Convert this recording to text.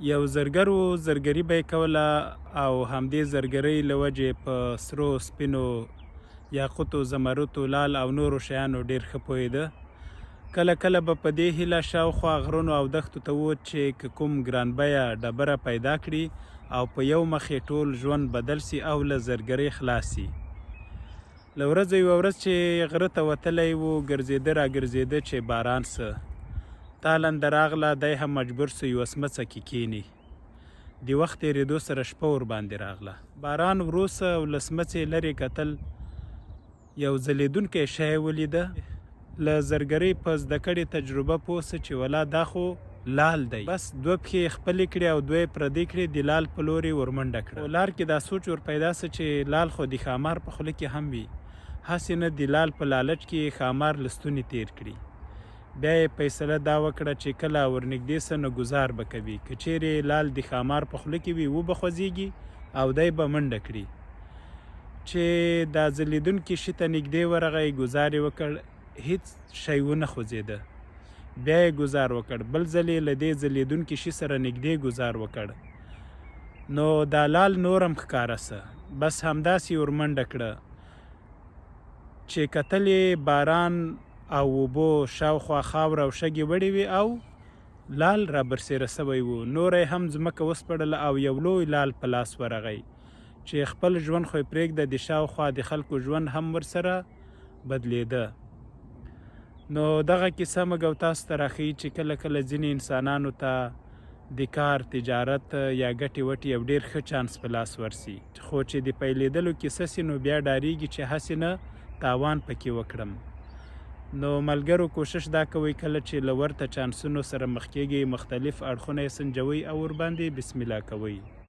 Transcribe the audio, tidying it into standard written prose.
یو زرګر و، زرګري به یې کوله او همدې زرګرۍ له وجې په سرو، سپینو، یاقوتو، زمرتو، لال او نورو شیانو ډېر ښه پوهېده. کله کله به په دې هیله شاوخوا غرونو او دښتو ته ووت چې که کوم ګران بیه ډبره پیدا کړي او په یو مخ یې ټول ژوند بدل سي او له زرګرۍ خلاص سي. له ورځو یوه ورځ چې غره ته وتلی و، ګرځېده راګرځېده چې باران سه. تالنده راغله، دی هم مجبور سو یوه سمڅه کې کښېني. د وخت تېرېدو سره شپه ورباندې راغله. باران ورو سه او له سمڅې لرې کتل، یو ځلېدونکی شی یې ولیده. له زرګرۍ په زده کړې تجربه پوه سه چې ولا دا خو لال دی. بس دوه پښې یې خپلې کړې او دوه یې پردۍ کړې، د لال په لور یې ورمنډه کړه. خو لار کې دا سوچ ورپیدا سه چې لال خو د ښامار په خوله کې هم وي، هسې نه د لال په لالچ کې یې ښامار له ستوني تېر کړي. بیا یې فیصله دا وکړه چې کله ورنږدې سه نو ګوزار به کوي، که چېرې یې لال د ښامار په خوله کې وي وبه خوځېږي او دی به منډه کړي. چې دا ځلېدونکي شي ته نږدې ورغی، ګوزار یې وکړ، هیڅ شی ونه خوځېده. بیا یې ګوزار وکړ، بل ځل یې له دې ځلېدونکي شي سره نږدې ګوزار وکړ، نو دا لال نور هم ښکاره سه. بس همداسې یې ورمنډه کړه، چې کتل یې باران او اوبو شاوخوا خاوره او شګې وړې وې او لال رابرسېره سوی و. نوره یې هم ځمکه وسپړله او یو لوی لال په لاس ورغی. چې خپل ژوند خو یې پرېږده د شاوخوا د خلکو ژوند هم ورسره بدلېده. نو دغه کیسه موږ او تاسو ته راښیي چې کله کله ځینې انسانانو ته د کار، تجارت یا ګټې وټې یو ډېر ښه چانس په لاس ورسي، خو چې د پیلېدلو کیسه سي نو بیا ډارېږي چې هسې نه تاوان پکې وکړم. نو ملګرو کوشش دا کوئ کله چې له ورته چانسونو سره مخ کېږئ مختلف اړخونه یې سنجوئ او ورباندې بسم الله کوئ.